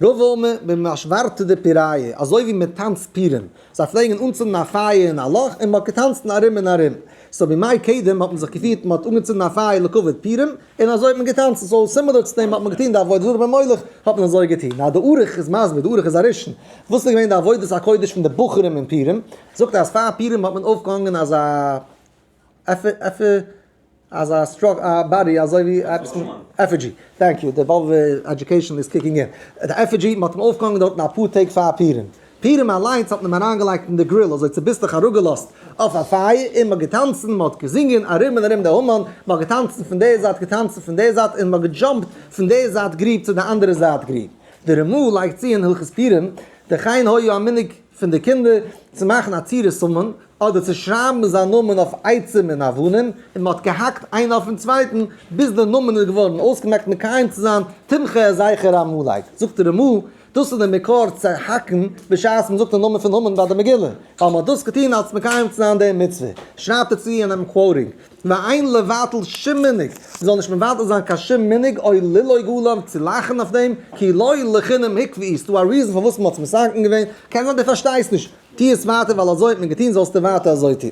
רבא אמר במשוורתא דפיריא, אזוי ווי מען טאנצט פורים, זיי פלעגן אנצינדן א פייער אין א לאך און מען האט געטאנצן ארום און ארום, so בימי קדם האט מען זיך געפירט מען האט אנגעצינדן א פייער לכבוד פורים און אזוי האט מען געטאנצן, so similar צו דעם האט מען געטון די עבודה זרה ביי מולך האט מען אזוי געטון, now די ערוך איז מסביר, די ערוך איז א ראשון, וואס איז געווען די עבודת הקודש פון די בחורים אין פורים, זאגט ער אז פאר פורים האט מען אויפגעהאנגען אזא אזא סטראק א body אזוי ווי עפעס effigy, thank you, די באבוב'ע education איז kicking in, די effigy, מען האט אים אויפגעהאנגען דארטן אפאר טעג פאר פורים, פורים אליינס האט מען אים אריינגעלייגט אין די grill אזוי צוביסלעך אראפגעלאזט אויף א פייער און מען האט געטאנצן, מען האט געזינגען ארום און ארום די המן, מען האט געטאנצן פון די זייט געטאנצן פון די זייט און מען האט גע jump ט פון די זייט גריב צו די אנדערע זייט גריב. די רמ"א לייגט צו אין הלכות פורים, וכן היה המנהג פון די קינדער צו מאכן א צורת המן, אדער צו שרייבן זיין נאמען אויף עצים און אבנים, און מען האט געהאקט איינער אויפן צווייטן, ביז דער נאמען איז געווארן אויסגעמעקט מקיים צו זיין תמחה את זכר עמלק. זאגט דער רמ"א, דאס איז דער מקור צו האקן בשעת מען זאגט דעם נאמען פון המן ביי די מגילה, ווייל מען האט דאס געטון אלס מקיים צו זיין די מצוה. שרייבט ער צו און I'm quoting, ואין לבטל שום מנהג, מען זאל נישט מבטל זיין קיין שום מנהג או ללעוג עליו, צו לאכן אויף דעם, כי לא לחינם הקביעו, ס'דא א reason פארוואס מען האט עס מתקן געווען, קען זיין דו פארשטייסט נישט, טו עס ווייטער ווייל אזוי האט מען געטון זאלסטו ווייטער אזוי טון.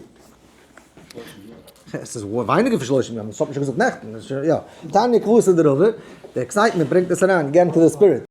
עס איז ווייניגער פון שלושים יום, דאס האט מען שוין געזאגט נעכטן, יא. תניא כוותיה דרבא, די excitement ברענגט עס אריין, get into the spirit.